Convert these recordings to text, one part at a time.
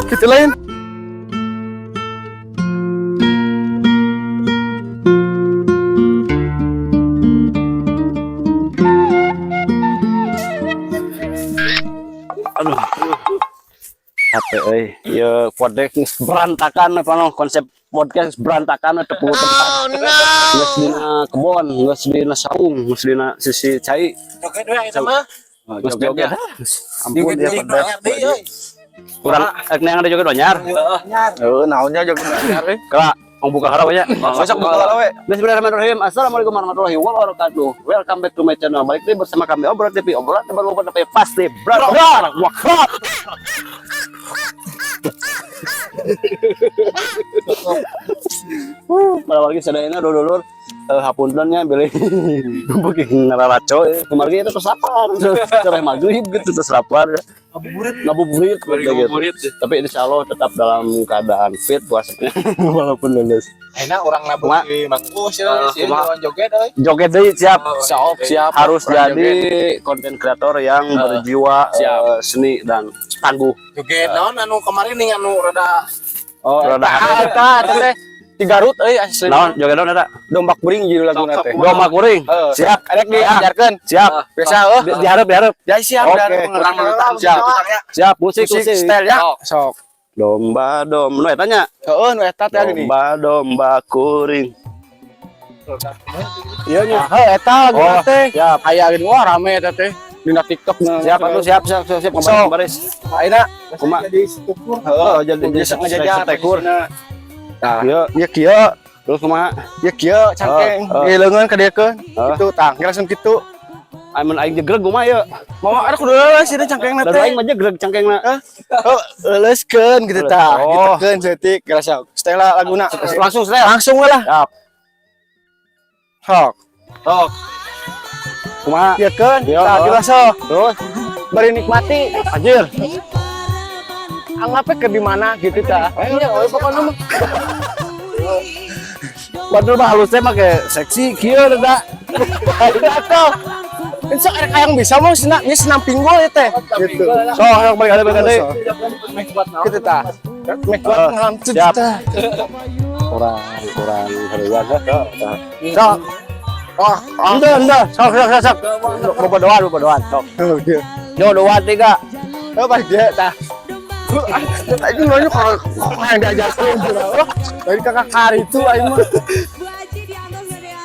Gitu lain. Aduh. Capek euy. Ya podcast geus berantakan apa no konsep podcast berantakan teu tempat. Geus dina kebon, geus dina saung, geus dina sisi cai. Joget we eta mah. Geus joget. Ampun ya podcast. Joget. Kurang rek neangan ada joget anyar. Heeh, naonnya joget anyar euy. Kela, mau buka heula we nya. Besok buka heula we. Bismillahirrahmanirrahim. Assalamualaikum warahmatullahi wabarakatuh. Welcome back to my channel. Balik lagi bersama kami Obrol TV. Obrolan baru tapi pasti brother. Wah. Pada lagi sadayana dulur-dulur hapunten nya bilih beuki ngararaco kemarin itu terus lapar terus maghrib gitu terus lapar ngabuburit ngabuburit gitu. Tapi insya Allah tetap dalam keadaan fit puasanya walaupun lulus. Enak orang nabung di mangkus ya, sih Kumaha? Joget euy. Joget deui siap. Sok siap. Harus Orang jadi konten kreator yang berjiwa Siap. Seni dan tangguh. Joget naon anu kemarin nih anu rada Oh, Rada eta eta teh di Garut euy asli. Naon joget naon eta? Dombak kuring judul laguna Sok, teh. sok. Domba kuring. Heeh. Siap. Arek diajarkeun. Siap. Biasa heuh. Diharap diharap. Ya siap Oke. dan orang pengertian. Siap. Siap musik Musik musik. style ya. Sok. Domba dom nu eta nya. Heeh, nu eta teh gini. Domba domba kuring. Iya nya. Heuh, eta laguna Oh, teh. siap. Aya gini wah rame eta teh. Dina TikTok na. Siap atuh siap siap siap siap Sok. kemarin baris. Ayeuna Kumaha? Jadi struktur. heeh, jadi jadi ngajajar setekur. Tah, Iya, ya kieu, terus kumaha? ya kieu cangkeng, Heeh. di leungeun ka dieukeun. Heeh. Kitu tah, langsung kitu. Amun aing jegreg kumaha ieu? Mau ada kudu leuleus ieu cangkengna Dan teh. aing mah jegreg cangkengna. Oh, leuleuskeun gitu tah, Oh. gitukeun saeutik rasa. Setel laguna. Langsung setel. Langsung we lah. Siap. Sok. Sok. Kumaha? Dieukeun, Iya, tah heeh. gila sok. Terus Bari nikmati. anjir. Anggapnya ke di mana gitu tah. Iya, oh, pokoknya mah. Padahal mah halusnya make seksi kieu da. Atau Insya ada yang bisa mau senam, ini senam pinggul ya teh. Gitu. Sok, sok balik ada balik ada. Gitu tah. Mek kuat Heeh, ngalam siap. tah. Kurang kurang haluan heh. Sok. Oh, Enggak, enggak. Sok sok sok sok. Bobodoan, bobodoan. Sok. oh, iya. Yo, dua, tiga. Oh, pas dia tah. Ini nanya kalau yang diajarkan dari kakak kari itu aing mah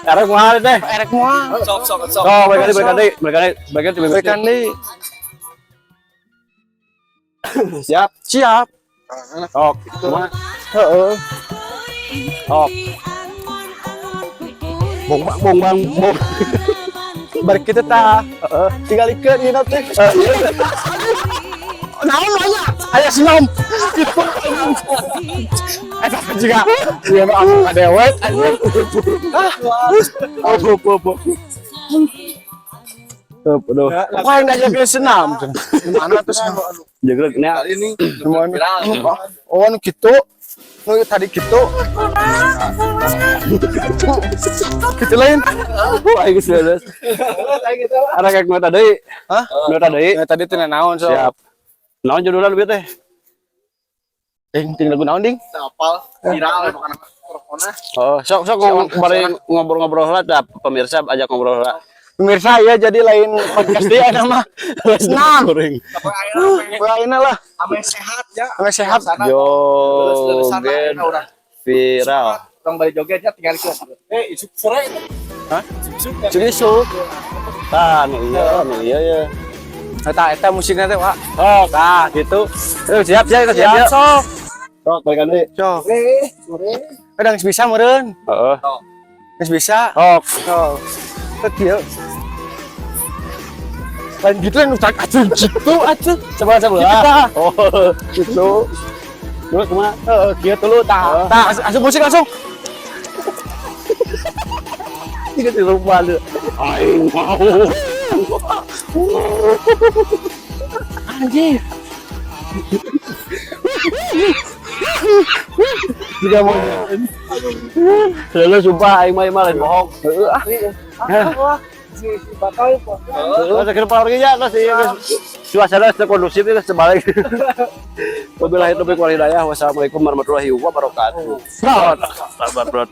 Erek kumaha teh? erek moal. Sok sok sok. Sok, balik deui, balik deui, balik deui, balik deui, balik Berikan deui. deui. Siap. Siap. Sok. Kumaha? Heeh. Sok. Bong bang bong bang bong. Bari kita tah. Heeh. Tinggal ikeun ieu teh. Naon nanya? Aya senam. Gitu. Eta juga. Ieu mah aku ka dewek anjing. Ah, Oh, oh, oh, oh. Aduh, kok yang diajarkeun senam? Gimana tuh senam? jegreg nya. Kali ini Gimana? viral. Oh, nu kitu. Nu tadi kitu. Kitu lain. Wah, aing geus lulus. Ada kayak nu tadi. Hah? Nu tadi. Ya, tadi teh naon so. Siap. Naon judulna lebih teh? Ding, ting lagu naon ding? Apal viral pokoknya pokoknya. Oh, sok sok bari ngobrol-ngobrol lah tah pemirsa ajak ngobrol lah. Pemirsa ya jadi lain podcast dia nama. Senam. Kuring. Lainnya lah. Ame sehat ya. Ame sehat. Joget viral. Orang bari jogetnya tinggal ikut. Eh, isuk sore itu. Hah? Isuk ya. Jadi isuk. Tah, nu iya, nu iya ya. Eta eta musiknya teh, Pak. Sok, Tah, gitu. Ayo, siap siap siap. Siap, Siap. sok. Sok balikan deui. Sok. Sore. Kadang geus bisa meureun. Heeh. Geus bisa. Sok. Sok. Teh kieu. Lain gitu yang utak atuh gitu atuh. Sebelah sebelah. Gitu tah. Oh, Gitu. terus kumaha? Heeh, kieu dulu tah. Tah, asup musik langsung. Tiga di rumah lu. Aing mau. Anjir. Tidak mau. Lalu sumpah aing mah lain bohong. Heeh ah. Heeh. Terus ke depan lagi ya, terus iya geus. Suasana teu kondusif itu sebalik. Wabillahi taufiq wal hidayah. Wassalamualaikum warahmatullahi wabarakatuh. Sabar, bro.